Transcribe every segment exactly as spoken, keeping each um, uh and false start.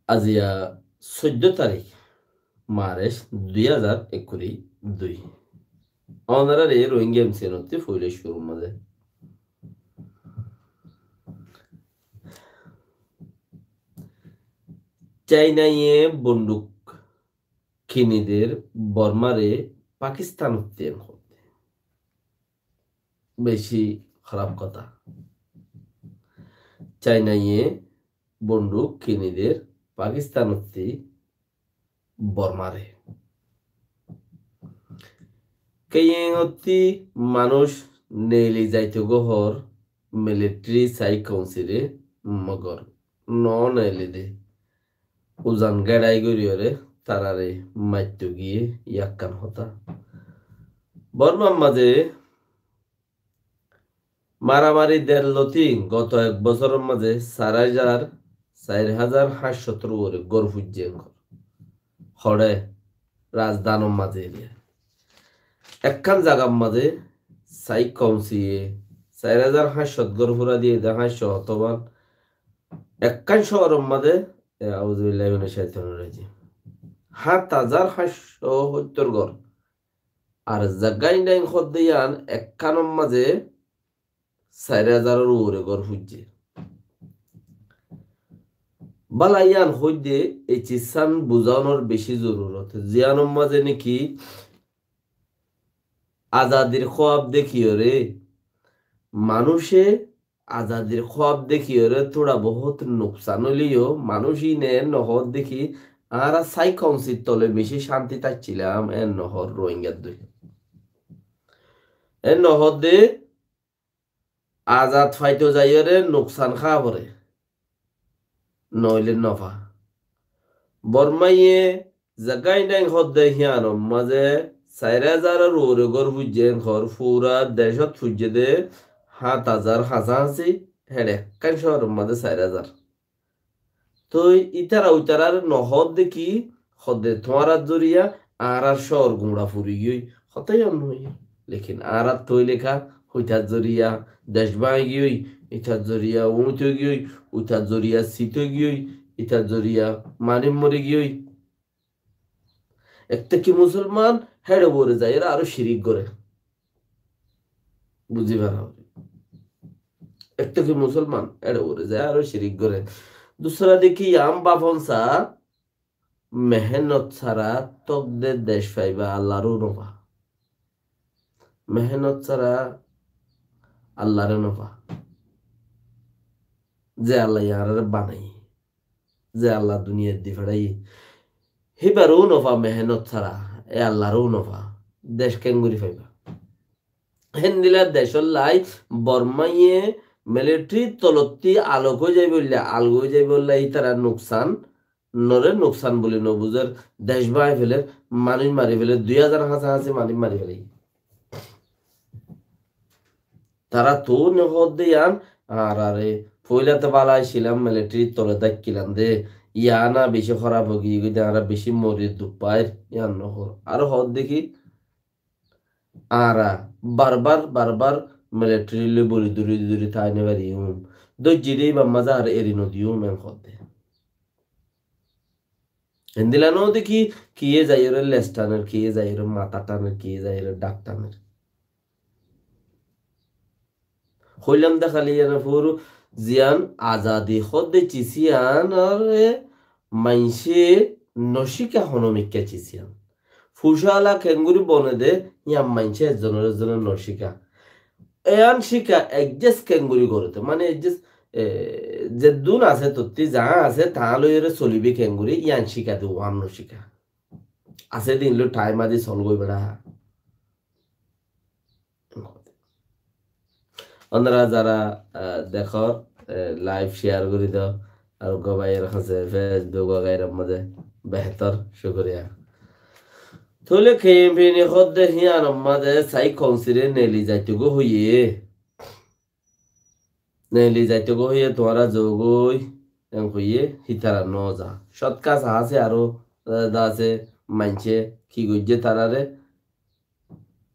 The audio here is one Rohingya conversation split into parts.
Aziya soiddó tarik, March dui házar ekkuri dui. Ónorare Rohingya M C N ottú foila cúrur mazé. Cainaye bonduk kini der Bormare Pakistanottú, en hoó de. Beci hóraf hotá. Cainaye bonduk kini der Pakistanottú Bormare. Keyéngottú manúic neeli zaitogói hoór militeri sai kounsire, mogor no neeli de. Uzan geçai goríyore tarare maitto giyé, yí ekkán hotá. Bormar mazé maramari der lóti goto ek bosóror mazé sair házar, sair házar háñccót or uore gór fúijje. Hoçé? Razdanor mazé eriya. Ekkán zagar mazé sai koumsiye sair házar háñccót gór fúrai diye de, háñccó hotóban. Ekkán cóoror mazé, e, auzubillahi minac caitanir rajim, háñt házar háñccó hóttor gór. Ar zaga iín hoó de yían ekkánor mazé sair házaror uore gór fúijje. Bála, yían hoó de, e cizzán buzánor beci zorurot. Ziyánor mazé niki azadir kóab dekíyore, manúice azadir kóab dekíyore tóra bohút nuksan óileyo, manúic iíne en no hoó de ki, añára sai kounsir tole beci cánti táikcilam, en no hoó Rohingyar dóilla. En no hoó de, azad faito zaiyóre nuksan há fore, noóile nofa. Bormaye zaga iín hoó de híyanor mazé sair házaror uore gór fúijje, en hoór fura decót fúijje de háñt házar hañsahañsi, héçe ekkán cóoror mazé sair házar. Toi ítara uitarare no hoó de ki, hoó de tuáñrar zoriya añárar cóor guñça furi giyói, hotá yían no hoiyé. Lekin añárar toi leká, uitar zoriya dec báñgi giyói, itar zoriya uñit ói giyói, uitar zoriya sit ói giyói, itar zoriya manúic mori giyói. Ekte ki musolman héçe uore zaiyóre aró cirik goré. Buzí fara. Ekte ki musolman héçe uore zaiyóre aró cirik goré. Dusra de ki, yían báfon sa, mehénot sára tók de dec faiba, Allaró nofa. Mehénot sára Allaré nofa. Ze Allaye añáráre banaiyé, ze Allah duniyat di feçaiyé, híbaró nofa mehénot sára, e Allaró nofa. Dec keéngorí faiba? Héndilla decólla Bormaye militerir tolottí alok ói zaibólla, alok ói zaibólla ítara nuksan, nore nuksan buli no buzér, dec báñgi felér, manúic mari felér, dui házar hañsahañsi manúic mari felér. Tará tuáñre hoó de yían, añára foóila te bála accílam, militerir tole táikkilam de, yían beci hóraf ói giyói de, añára beci mori duk fair, yían no hoór. Aró hoó de ki, añára barbar, barbar militeri loi boli duri duri tái no fariyum. Dóijji de íbar mazé ar eri no diyum, en hoó de. Héndilla no de ki, kiyé zaiyóre les taner, kiyé zaiyóre matá taner, kiyé zaiyóre dhák taner. Hoilam de háli yían furu, ziyán azadi hoó de ciz yíanore maincé no cíka, hono mikká ciz yían. Fucála keéngorí bone de, yían maincé ezzonor ezzone no cíka. Yían cíka adjust keéngorí goré de, mane adjust, e, zeddún asé tottí, za asé, taá loiyóre solibí keéngorí, yían cíka de, uán no cíka. Asé de iín loi thaim adi solgói beça. Ónora zara, ah, dekór, eh, live share gorí do, ar uggwá báiyor hañsé Facebook wagairar mazé behétor, cúkuriya. Tóile kempeine hoó de híyanor mazé sai kounsire neeli zaitogói hoiyé. Neeli zaitogói hoiyé, tuáñra zogói, en hoiyé, hítara no za. Cótka saási aró, eh, de asé, maincé ki goijjé tarare,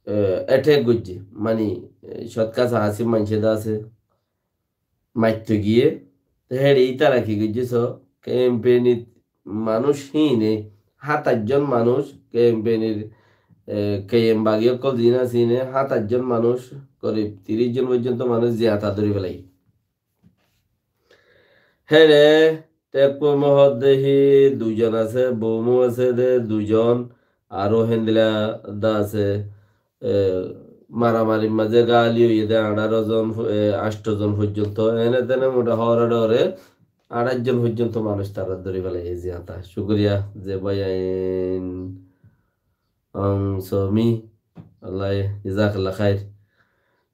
eh, attack goijjé. Mani, eh, cótka saási maincé de asé, maitto giyé. Te héçe ítara ki goijjé so, kempeine manúic híine, háñt añcjon manúic, kempenir, e, keyem bagi ókkol zin asé híine, háñt añcjon manúic, korib tiríc zon foijjonto manúic ziyata dóri félaiye. Héçe Tekfo mohódde hí duizon asé, Bomu asé de duizon, aró héndilla de asé, e, maramarir mazé gáli óiye de añçáro zon, e, añctho zon foijjonto, ene tene mota hóre dhóre añçáic zon foijjonto manúic tará dóri félaiye ziyata. Cúkuriya ze báiyain. Añsomi, Allah, jazakallah khair.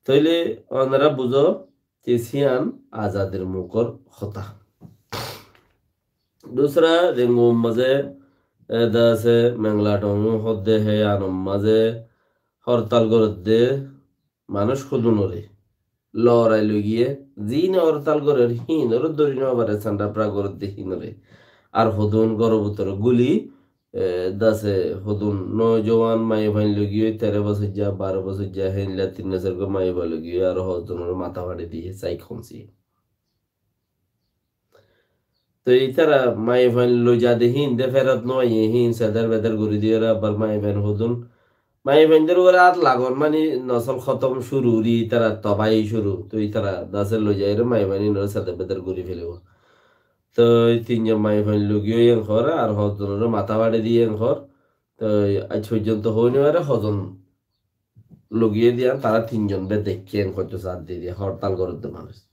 Tóile onora buzó, Tis hían azadir mukór hotá. Dusra Rengun mazé, e, de asé, Mengladong hoó de hé, yíanor mazé hortal gorédde manúic hodúnoré. Lorai loigiyé, ziíne hortal gorér, híinoré dóri nofaré, sandapra gorédde híinoré. Ar hodún góror bútore gúli, e, de asé hodún nojuwan maiyafuain loigiyói, teró bosóijja, baró bosóijja, héndilla tin bosór goi maiyafuain loigiyói, aró hozzonor matá fári diyé, saik hómsi. Toi ítara maiyafuain loiza de híin de ferot no aiye, híin seder beder gorí diyóre abar maiyafuain hodún. Maiyafuaindor uore át lagon mani nosol hótom cúru gorí ítara tobai cúru. Toi ítara de asé loizaiyóre maiyafuain ínore seder beder gorí félaibo. Toi tin zon maiyafuain loigiyói en hoór, ar hozzonore matá fári diyé en hoór. Toi aij foijjonto hoói no fare hozon loigiyói de yián, tará tin zon be deikké en hoito sar di diye, hortal gorédde manúic.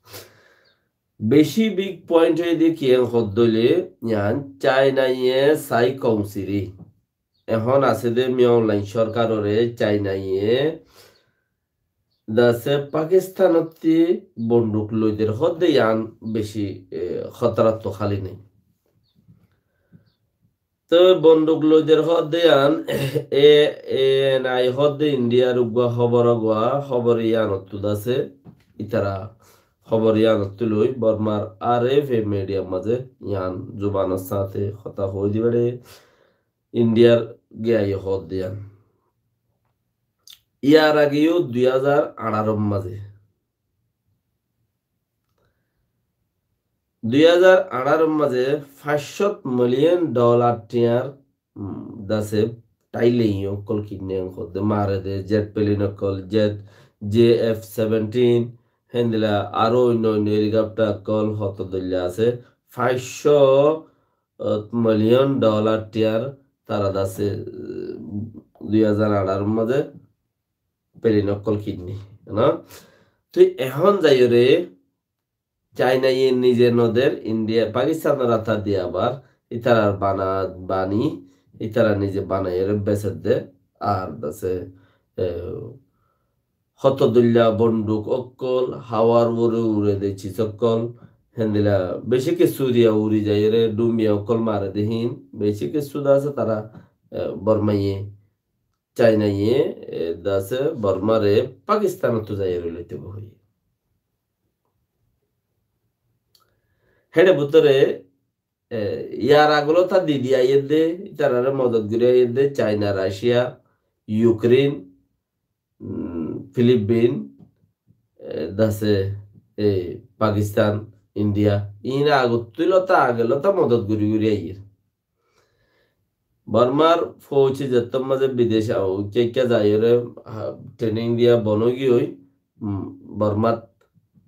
Beci big point óiye de ki en hoódde óile, yián Cainaye sai kongsiri. Ehón asé de Min Aung Hlaing sorkaroré Cainaye de asé Pakistanottí bonduk loider hoódde yián beci, e, hótorattu háli nai. Toi bonduk loider hoódde yián, e, e, nai hoódde Indiyar uggúa hóbor uggúa, hóbor yiánottu de asé, ítara hóbor yiánottu loi, Bormar R F A midiyar mazé yián zubanor sáñte hotá hoói dibar de, Indiyar giyaye hoódde yián. Yar age yó dui házar añçáror mazé. Dui házar añçáror mazé fañs cót miliyon dholar thiañr, um, de asé thaile iín ókkol kinné en hoódde, mare de, jet plane ókkol, jet, J F seventeen, héndilla aró oinno oinno helicopter ókkol hoto dóilla asé. Fañs cót miliyon dholar thiañr tará de asé, dui házar añçáror mazé plane ókkol kinné, no? Toi ehón zaiyóre Cainaye nize no der, Indiya, Pakistanor átha diya abar, ítarar bana, bani, ítara nize banaiyóre besedde, ar de asé, e, hoto dóilla bonduk ókkol, hawar uore ure de cis ókkol, héndilla beci kessú diya uri zaiyóre, dhumbiya ókkol mare de híin, beci kessú de asé tará, e, Bormaye Cainaye, e, de asé Bormare Pakistanottu zaiyóre loite boóiye. Héçe bútore, e, yar age lóta di di aiyédde, ítarare modot gorí aiyédde, Caina, Racia, Yukren, um, Filipin, e, de asé, e, Pakistan, Indiya, iín agottú lóta, age lóta modot gorí gorí aiyér. Bormar fouci zettór mazé bidec, a, uikka uikka zaiyóre, ha, training diya bon óigiyoi, um, Bormat,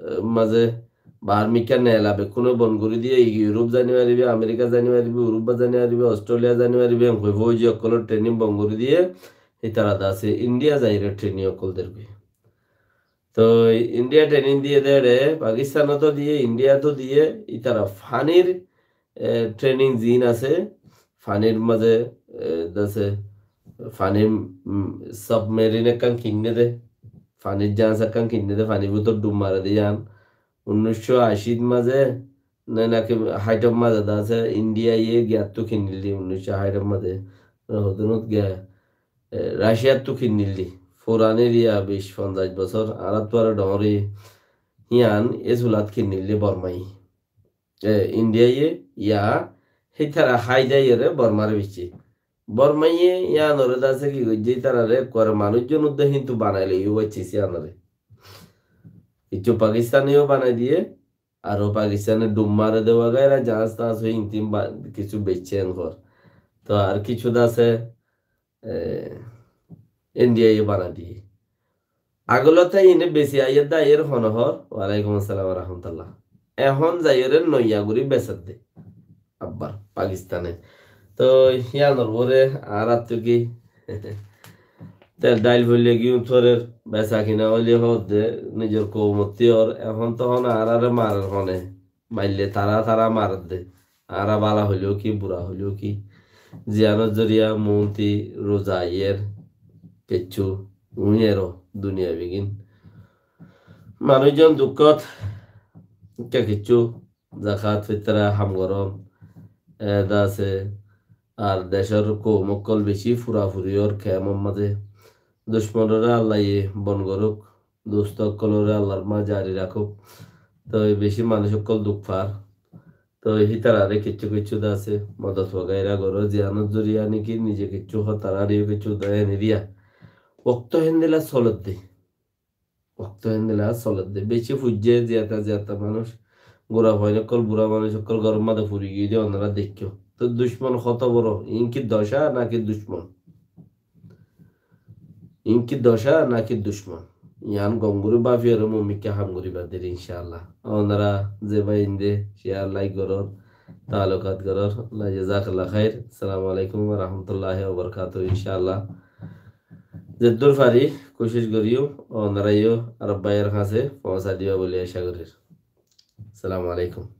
e, mazé bahár mikká nela bekkúne bon gorí diye, Europe zai no faribó, America zai no faribó, Europe zai no faribó, Australia zai no faribó, en hoi fouci ókkolor training bon gorí diye, ítara de asé Indiya zaiyóre training ókkol dergoi. Toi Indiya training diye de eçe, Pakistanot ó diye, Indiyat ó diye, ítara fanir, e, training ziín asé, fanir mazé, e, de asé, fanir, um, submarine ekkán kinné de, fanir jahac ekkán kinné de, fanir bútore dhum mare de yián. Unnic cót acit mazé, ne naki háitor mazé de asé, Indiyaye giyattú kinnilli, unnic cót háitor mazé, hodunot giya, e, Raciyattú kinnilli. Furan eriya bic fonzaic bosór, añárattu aró dhoóñr, híyan e sulat kinnilli Bormaye. E, Indiyaye ya, hítara hái zaiyóre Bormare biccé. Bormaye yiánore de asé ki goijjé, ítarare ekkuare manúic zon udde, kintu banai loiyó baiccé yiánore. Kissú Pakistane yó banai diye, Aró Pakistane dhum mare de wagaira, jaház taház hoi intin ba-, kessú beiccé en hoór. Toh ar kessú de asé, e, Indiaye banai diye. Agolóte ine besi aiyér de aiyér hone hoór, walaikum assalam wa rahmatullah. Ehón zaiyóre noiya gorí besér de. Abbar Pakistane. Toh yíanor uore añárattú ki tel dhail foille giyum torer, besa kina óile hoódde nizor koumottú ór, ehón tohón añáráre marer hone, maille tará tará maredde. Añára bála hoiléu ki, bura hoiléu ki, ziyanor zoriya muúnti ruza aiyér, kessú uñéro duniyabigín. Manúic zon dukkót, ekka kessú zakat, fitra ham goron, e, de asé, ar decór koum ókkol beci furafuri ór kemor mazé. Ducmonoré Allaye bon gorouk, dust ókkoloré Allar ma jari rakók. Toi beci manúic ókkol duk far. Toi hítararé kessú kessú de asé modot wagaira goró, ziyanor zoriya niki nize kessú hó, tarareyó kessú de ene diya. Okto héndilla soledde. Okto héndilla soledde. Beci fuijjé ziyata ziyata manúic. Gura fuain ókkol, bura manúic ókkol góror mazé furi giyé de onora deikkó. Toi ducmon hoto boro. Iín ki doca naki ducmon? Iín ki doca naki ducmon? Yián gom gorí báfi aró muúmikká ham goríba der, incállah. Onora ze bái inde share, like gorór, taalukat gorór. Allah jazakallah khair. Assalamu alaikum wa rahmatullahi wa barakatuhu, incállah. Zeddúr fari kucíc goríyum, onorayó ar báiyor hañsé foóñsai diba buli acá gorír. Assalamu alaikum.